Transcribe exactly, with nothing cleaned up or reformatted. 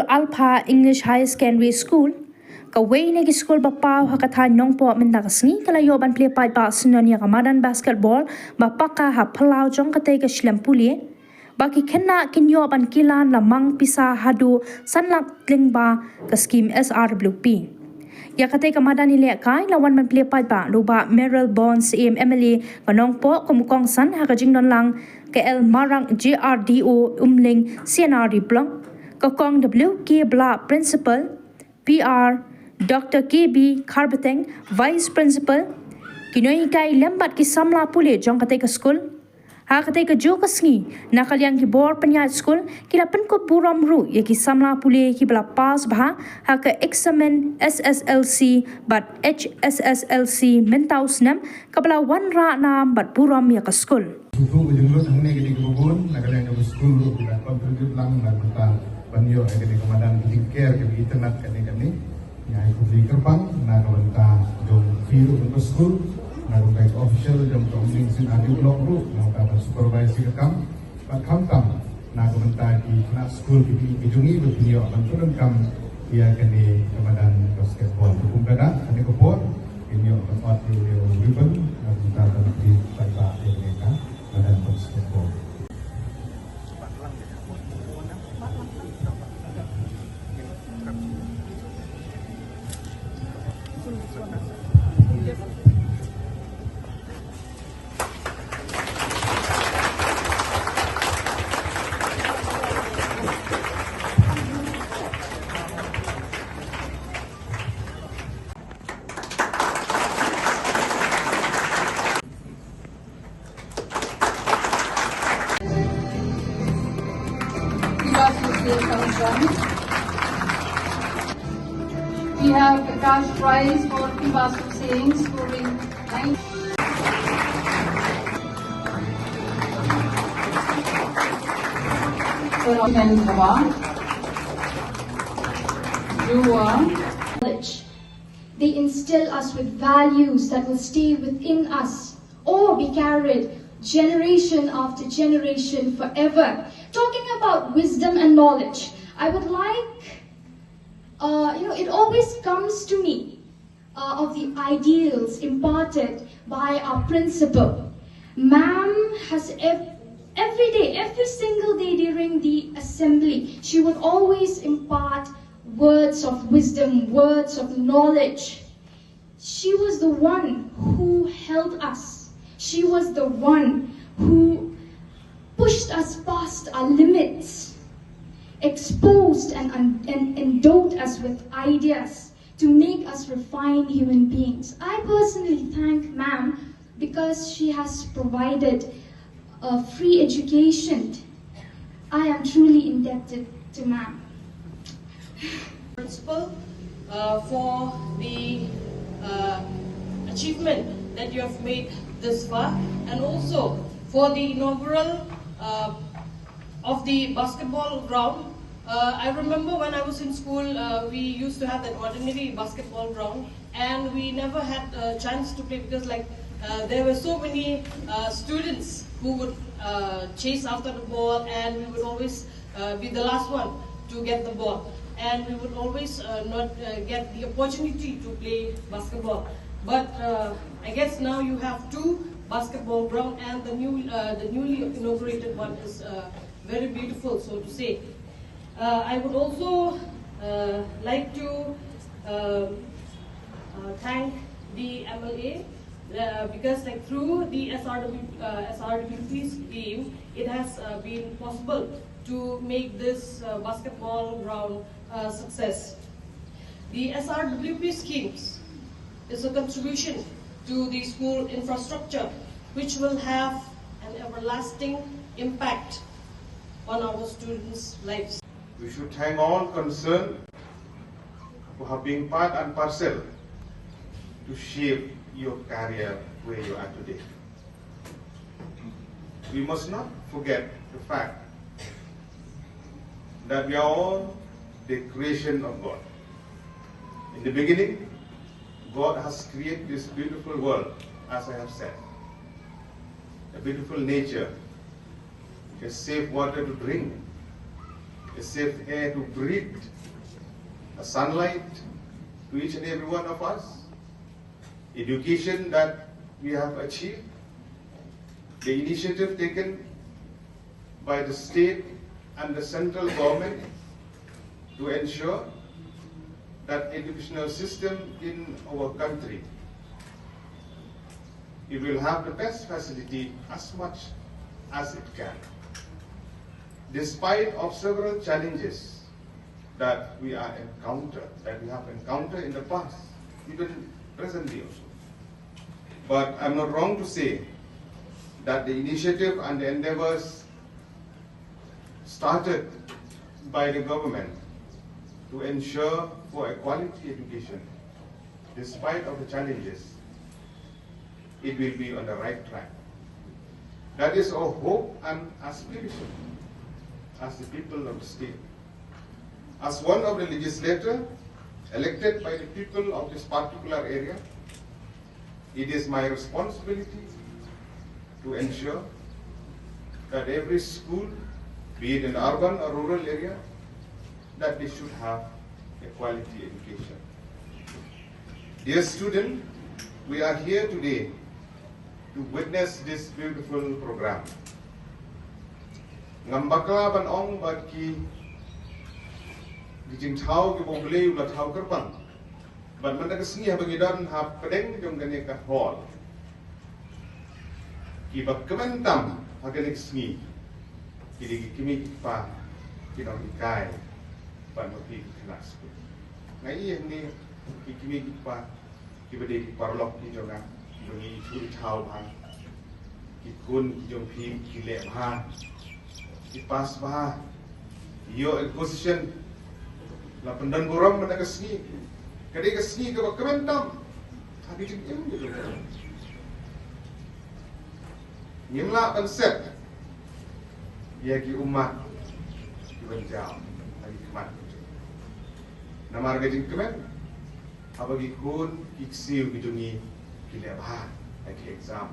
Alpha English Higher Secondary School, kawei na ki skul ba paw ha ka thaiñ Nongpoh, mynta ka sngi ka la ïoh ban plie paidbah syndon ïa ka madan basketball ba paka ha phyllaw jong katei ka shlem pule, ba ki khynnah kin ïoh ban kilan la mang pisa haduh san lak lyngba ka skhim S R W P. Ïa katei ka madan ïalehkai la wan ban plie paidbah da u Bah Mayralborn Syiem, M L A ka Nongpoh, kum u kongsan ha ka jingdon lang ka L Marak, J R D O Umling C N R D Block, ka Kong W K Blah, Principal, P R, Doctor K B Kharbeteng, Vice Principal, ki nonghikai lem bad ki samla pule jong katei ka skul. Ha katei ka juh ka sngi, na ka liang ki bor pynïaid skul ki la pynkup burom ruh ïa ki samla pule kiba la pass bha ha ka eksamin S S L C bad H S S L C mynta u snem, kaba la wanrah nam bad burom ïa ka skul. Sngewthuh ka jinglut hangne kane kaba bun, na ka liang kaba skul ruh ki la contribute lang na ka bynta ban ïoh ïa kane ka madan ka jingker kaba itynnad kane kane. Nga ai khublei kyrpang na ka bynta jong phi ruh jong ka skul, na ka bynta ka official jong ka Umling C N R D Block ruh, na ka bynta ban supervise ïa ka kam. Bad khamtam na ka bynta ki khynnah skul ki, ki jong ngi ba phin ïoh ban pyndonkam ïa kane ka madan basketball. Te kum ka dak, kane ka por phin ïoh ban ot ïa u ribbon, na ka bynta ban pynpaidbah ïa kane ka madan basketball. We have the cash prize for Tibasu Singh scoring nine. Knowledge. They instill us with values that will stay within us or be carried generation after generation forever. Talking about wisdom and knowledge, I would like, uh, you know, it always comes to me, uh, of the ideals imparted by our principal. Ma'am has ev- every day, every single day during the assembly, she would always impart words of wisdom, words of knowledge. She was the one who held us. She was the one who pushed us past our limits, exposed and, and endowed us with ideas to make us refined human beings. I personally thank Ma'am because she has provided a free education. I am truly indebted to Ma'am. Principal, uh, for the, uh, achievement that you have made this far, and also for the inaugural, uh, of the basketball ground. Uh, I remember when I was in school, uh, we used to have that ordinary basketball ground, and we never had a chance to play because, like, uh, there were so many, uh, students who would, uh, chase after the ball, and we would always, uh, be the last one to get the ball, and we would always, uh, not, uh, get the opportunity to play basketball. But, uh, I guess now you have two basketball ground, and the new, uh, the newly inaugurated one is, uh, very beautiful, so to say. Uh, I would also, uh, like to, um, uh, thank the M L A, uh, because, like, through the S R W, uh, S R W P scheme, it has, uh, been possible to make this, uh, basketball ground a success. The S R W P schemes is a contribution to the school infrastructure, which will have an everlasting impact on our students' lives. We should thank all concerned for having part and parcel to shape your career where you are today. We must not forget the fact that we are all the creation of God. In the beginning, God has created this beautiful world, as I have said, a beautiful nature, a safe water to drink, a safe air to breathe, a sunlight to each and every one of us, education that we have achieved, the initiative taken by the state and the central government to ensure that educational system in our country, it will have the best facility as much as it can, despite of several challenges that we are encounter, that we have encountered in the past, even presently also. But I'm not wrong to say that the initiative and the endeavors started by the government to ensure for a quality education, despite of the challenges, it will be on the right track. That is our hope and aspiration as the people of the state. As one of the legislator elected by the people of this particular area, it is my responsibility to ensure that every school, be it in urban or rural area, that they should have a quality education. Dear student, we are here today to witness this beautiful program. Ngam bakla ban ong ba ki, ki jingthaw kiba U Blei u la thaw kyrpang. Bad mynta ka sngi haba ngi don ha pdeng jong kane ka hall, kiba kmen tam ha kane ka sngi ki dei ki kmie ki kpa, ki nonghikai bad ma phi ki khynnah skul. Nga ïohi hangne ki kmie ki kpa kiba dei ki paralok ki jong nga, kiba ngi ïathuh ïathaw bha. Ki khun ki jong phi ki leh bha, ki pass bha, ïoh position. La pyndon burom mynta ka sngi. Ka dei ka sngi kaba kmen tam ha ka jingim jong ngi. Ngim lah ban set ïa ki ummat kiban jaw ha ki khmat. Namar ka jingkmen haba ki khun ki ksiew ki jong ngi ki leh bha ha ki exam.